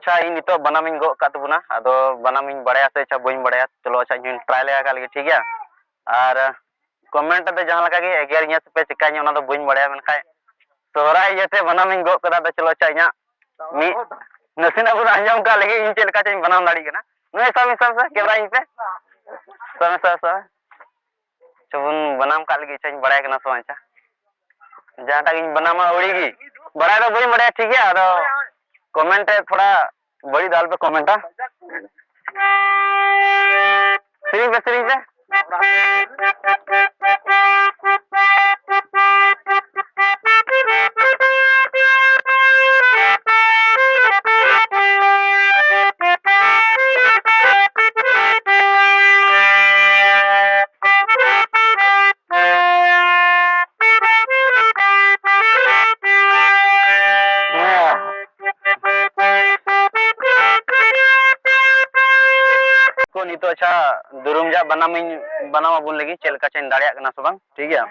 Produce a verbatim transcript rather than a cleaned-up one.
ᱟᱪᱪᱷᱟ, ᱤᱧ ᱱᱤᱛᱚᱜ ᱵᱟᱱᱟᱢ ᱤᱧ ᱜᱚᱜ ᱠᱟᱜ ᱛᱟᱵᱚᱱᱟ, ᱟᱫᱚ ᱵᱟᱱᱟᱢ ᱤᱧ ᱵᱟᱲᱟᱭᱟ ᱥᱮ ᱟᱪᱪᱷᱟ ᱵᱟᱹᱧ ᱵᱟᱲᱟᱭᱟ, ᱪᱚᱞᱚ ᱟᱪᱪᱷᱟ ᱤᱧ ᱦᱚᱸᱧ ᱴᱨᱟᱭ ᱞᱮᱜᱟ ᱠᱟᱜ ᱞᱮᱜᱮ, ᱴᱷᱤᱠ ᱜᱮᱭᱟ? ᱟᱨ ᱠᱚᱢᱮᱱᱴ ᱨᱮ ᱡᱟᱦᱟᱸ ᱞᱮᱠᱟ ᱜᱮ ᱮᱜᱮᱨᱤᱧᱟ ᱥᱮᱯᱮ ᱪᱤᱠᱟᱹᱧᱟ ᱚᱱᱟ ᱫᱚ ᱵᱟᱹᱧ ᱵᱟᱲᱟᱭᱟ, ᱢᱮᱱᱠᱷᱟᱱ ᱥᱚᱦᱨᱟᱭ ᱤᱭᱟᱹᱛᱮ ᱵᱟᱱᱟᱢ ᱤᱧ ᱜᱚᱜ ᱠᱟᱫᱟ᱾ ᱟᱫᱚ ᱪᱚᱞᱚ ᱟᱪᱪᱷᱟ ᱤᱧᱟᱹᱜ ᱢᱤᱫ ᱱᱟᱥᱮᱱᱟᱜ ᱵᱚᱱ ᱟᱸᱡᱚᱢ ᱠᱟᱜ ᱞᱮᱜᱮ, ᱤᱧ ᱪᱮᱫ ᱞᱮᱠᱟ ᱪᱚᱧ ᱵᱟᱱᱟᱢ ᱫᱟᱲᱮᱭᱟᱜ ᱠᱟᱱᱟ᱾ ᱱᱩᱭ ᱥᱟᱵ ᱢᱮ, ᱥᱟᱵ ᱢᱮ, ᱠᱮᱢᱨᱟ ᱤᱧ ᱯᱮ, ᱥᱟᱵ ᱢᱮ, ᱥᱟᱵ ᱢᱮ, ᱥᱟᱵ ᱢᱮ᱾ ᱟᱪᱪᱷᱟ, ᱵᱚᱱ ᱵᱟᱱᱟᱢ ᱠᱟᱜ ᱞᱟᱹᱜᱤᱫ᱾ ᱟᱪᱪᱷᱟᱧ ᱵᱟᱲᱟᱭ ᱠᱟᱱᱟ ᱥᱮ ᱵᱟᱝ? ᱟᱪᱪᱷᱟ, ᱡᱟᱦᱟᱸᱴᱟᱜ ᱜᱤᱧ ᱵᱟᱱᱟᱢᱟ ᱟᱹᱣᱲᱤ ᱜᱮ, ᱵᱟᱲᱟᱭ ᱫᱚ ᱵᱟᱹᱧ ᱵᱟᱲᱟᱭᱟ, ᱴᱷᱤᱠ ᱜᱮᱭᱟ? ᱟᱫᱚ ᱠᱚᱢᱮᱱᱴ ᱨᱮ ᱛᱷᱚᱲᱟ ᱵᱟᱹᱲᱤᱡ ᱫᱚ ᱟᱞᱚᱯᱮ ᱠᱚᱢᱮᱱᱴᱟ᱾ ᱥᱮᱨᱮᱧ ᱯᱮ, ᱥᱮᱨᱮᱧ ᱯᱮ᱾ ᱠᱚ ᱱᱤᱛᱚᱜ ᱟᱪᱪᱷᱟ ᱫᱩᱨᱩᱢ ᱡᱟᱜ ᱵᱟᱱᱟᱢᱤᱧ ᱵᱟᱱᱟᱢ ᱟᱵᱚᱱ ᱞᱟᱹᱜᱤᱫ, ᱪᱮᱫ ᱞᱮᱠᱟ ᱪᱚᱧ ᱫᱟᱲᱮᱭᱟᱜ ᱠᱟᱱᱟ ᱥᱮ ᱵᱟᱝ, ᱴᱷᱤᱠ ᱜᱮᱭᱟ?